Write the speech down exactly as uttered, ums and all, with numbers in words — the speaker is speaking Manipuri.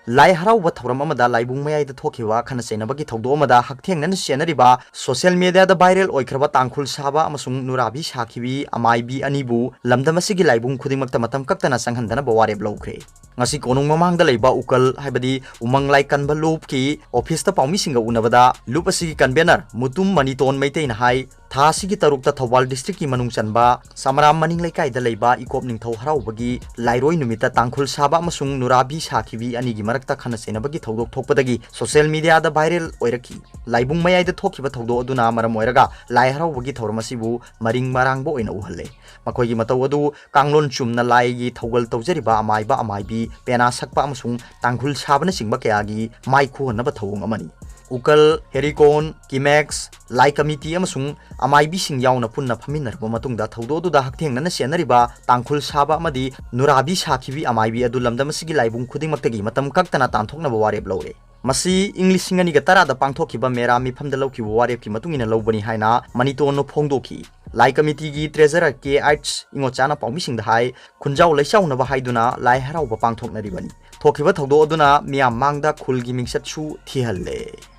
ꯂꯥꯏ ꯍꯔꯥꯎꯕ ꯊꯧꯔꯝ ꯑꯃꯗ ꯂꯥꯏꯕꯨꯡ ꯃꯌꯥꯏꯗ ꯊꯣꯛꯈꯤꯕ ꯈꯠꯅ ꯆꯩꯅꯕꯒꯤ ꯊꯧꯗꯣꯛ ꯑꯃꯗ ꯍꯛꯊꯦꯡꯅꯅ ꯆꯦꯟꯅꯔꯤꯕ social mediaꯗ viral ꯑꯣꯏꯈ꯭ꯔꯕ ꯇꯥꯡꯈꯨꯜ ꯁꯥꯕ ꯑꯃꯁꯨꯡ ꯅꯨꯔꯥꯕꯤ ꯁꯥꯈꯤꯕꯤ ꯑꯃꯥꯏꯕꯤ ꯑꯅꯤꯕꯨ ꯂꯝꯗꯝ ꯑꯁꯤꯒꯤ ꯂꯥꯏꯕꯨꯡ ꯈꯨꯗꯤꯡꯃꯛꯇ ꯃꯇꯝ ꯀꯛꯇꯅ ꯆꯪꯍꯟꯗꯅꯕ ꯋꯥꯔꯦꯞ ꯂꯧꯈ꯭ꯔꯦ꯫ ꯉꯁꯤ ꯀꯣꯅꯨꯡ ꯃꯃꯥꯡꯗ ꯂꯩꯕ ꯎꯀꯜ ꯍꯥꯏꯕꯗꯤ ꯎꯃꯪ ꯂꯥꯏ ꯀꯟꯕ ꯂꯨꯞꯀꯤ officeꯇ ꯄꯥꯎꯃꯤꯁꯤꯡꯒ ꯎꯅꯕꯗ ꯂꯨꯞ ꯑꯁꯤꯒꯤ convener ꯃꯨꯇꯨꯝ ꯃꯅꯤꯇꯣꯟ ꯃꯩꯇꯩꯅ ꯍꯥꯏ, ꯊꯥ ꯑꯁꯤꯒꯤ ꯇꯔꯨꯛꯇ ꯊꯧꯕꯥꯜ districtꯀꯤ ꯃꯅꯨꯡ ꯆꯟꯕ ꯁꯃꯔꯥꯝ ꯃꯅꯤꯡ ꯂꯩꯀꯥꯏꯗ ꯂꯩꯕ ꯏꯀꯣꯞ ꯅꯤꯡꯊꯧ ꯍꯔꯥꯎꯕꯒꯤ ꯂꯥꯏꯔꯣꯏ ꯅꯨꯃꯤꯠꯇ ꯇꯥꯡꯈꯨꯜ ꯁꯥꯕ ꯑꯃꯁꯨꯡ ꯅꯨꯔꯥꯕꯤ ꯁꯥꯈꯤꯕꯤ ꯑꯅꯤꯒꯤ ꯃꯔꯛꯇ ꯈꯠꯅ ꯆꯩꯅꯕꯒꯤ ꯊꯧꯗꯣꯛ ꯊꯣꯛꯄꯗꯒꯤ social mediaꯗ viral ꯑꯣꯏꯔꯛꯈꯤ꯫ ꯂꯥꯏꯕꯨꯡ ꯃꯌꯥꯏꯗ ꯊꯣꯛꯈꯤꯕ ꯊꯧꯗꯣꯛ ꯑꯗꯨꯅ ꯃꯔꯝ ꯑꯣꯏꯔꯒ ꯂꯥꯏ ꯍꯔꯥꯎꯕꯒꯤ ꯊꯧꯔꯝ ꯑꯁꯤꯕꯨ ꯃꯔꯤꯡ ꯃꯔꯥꯡꯕ ꯑꯣꯏꯅ ꯎꯍꯜꯂꯦ꯫ ꯃꯈꯣꯏꯒꯤ ꯃꯇꯧ ꯑꯗꯨ ꯀꯥꯡꯂꯣꯟ ꯆꯨꯝꯅ ꯂꯥꯏꯒꯤ ꯊꯧꯒꯜ ꯇꯧꯖꯔꯤꯕ ꯑꯃꯥꯏꯕ ꯑꯃꯥꯏꯕꯤ, ꯄꯦꯅꯥ ꯁꯛꯄ ꯑꯃꯁꯨꯡ ꯇꯥꯡꯈꯨꯜ ꯁꯥꯕꯅꯆꯤꯡꯕ ꯀꯌꯥꯒꯤ ꯃꯥꯏ ꯈꯨꯍꯟꯅꯕ ꯊꯧꯑꯣꯡ ꯑꯃꯅꯤ꯫ ꯎꯀꯜ, ꯍꯦꯔꯤꯀꯣꯟ, ꯀꯤꯃꯦꯛꯁ, ꯂꯥꯏ ꯀꯃꯤꯇꯤ ꯑꯃꯁꯨꯡ ꯑꯃꯥꯏꯕꯤꯁꯤꯡ ꯌꯥꯎꯅ ꯄꯨꯟꯅ ꯐꯝꯃꯤꯟꯅꯔꯕ ꯃꯇꯨꯡꯗ ꯊꯧꯗꯣꯛ ꯑꯗꯨꯗ ꯍꯛꯊꯦꯡꯅꯅ ꯆꯦꯟꯅꯔꯤꯕ ꯇꯥꯡꯈꯨꯜ ꯁꯥꯕ ꯑꯃꯗꯤ ꯅꯨꯔꯥꯕꯤ ꯁꯥꯈꯤꯕꯤ ꯑꯃꯥꯏꯕꯤ ꯑꯗꯨ ꯂꯝꯗꯝ ꯑꯁꯤꯒꯤ ꯂꯥꯏꯕꯨꯡ ꯈꯨꯗꯤꯡꯃꯛꯇꯒꯤ ꯃꯇꯝ ꯀꯛꯇꯅ ꯇꯥꯟꯊꯣꯛꯅꯕ ꯋꯥꯔꯦꯞ ꯂꯧꯔꯦ꯫ ꯃꯁꯤ ꯏꯪ ꯂꯤꯁꯤꯡ ꯑꯅꯤꯒ ꯇꯔꯥꯗ ꯄꯥꯡꯊꯣꯛꯈꯤꯕ ꯃꯦꯔꯥ ꯃꯤꯐꯝꯗ ꯂꯧꯈꯤꯕ ꯋꯥꯔꯦꯞꯀꯤ ꯃꯇꯨꯡ ꯏꯟꯅ ꯂꯧꯕꯅꯤ ꯍꯥꯏꯅ ꯃꯅꯤꯇꯣꯟꯅ ꯐꯣꯡꯗꯣꯛꯈꯤ꯫ ꯂꯥꯏ ꯀꯃꯤꯇꯤꯒꯤ treasurer ꯀꯦ ꯑꯩꯆ ꯏꯉꯣꯆꯥꯅ ꯄꯥꯎꯃꯤꯁꯤꯡꯗ ꯍꯥꯏ, ꯈꯨꯟꯖꯥꯎ ꯂꯩꯆꯥꯎꯅꯕ ꯍꯥꯏꯗꯨꯅ ꯂꯥꯏ ꯍꯔꯥꯎꯕ ꯄꯥꯡꯊꯣꯛꯅꯔꯤꯕꯅꯤ꯫ ꯊꯣꯛꯈꯤꯕ ꯊꯧꯗꯣꯛ ꯑꯗꯨꯅ ꯃꯤꯌꯥꯝ ꯃꯥꯡꯗ ꯈꯨꯜꯒꯤ ꯃꯤꯡꯆꯠꯁꯨ ꯊꯤꯍꯜꯂꯦ꯫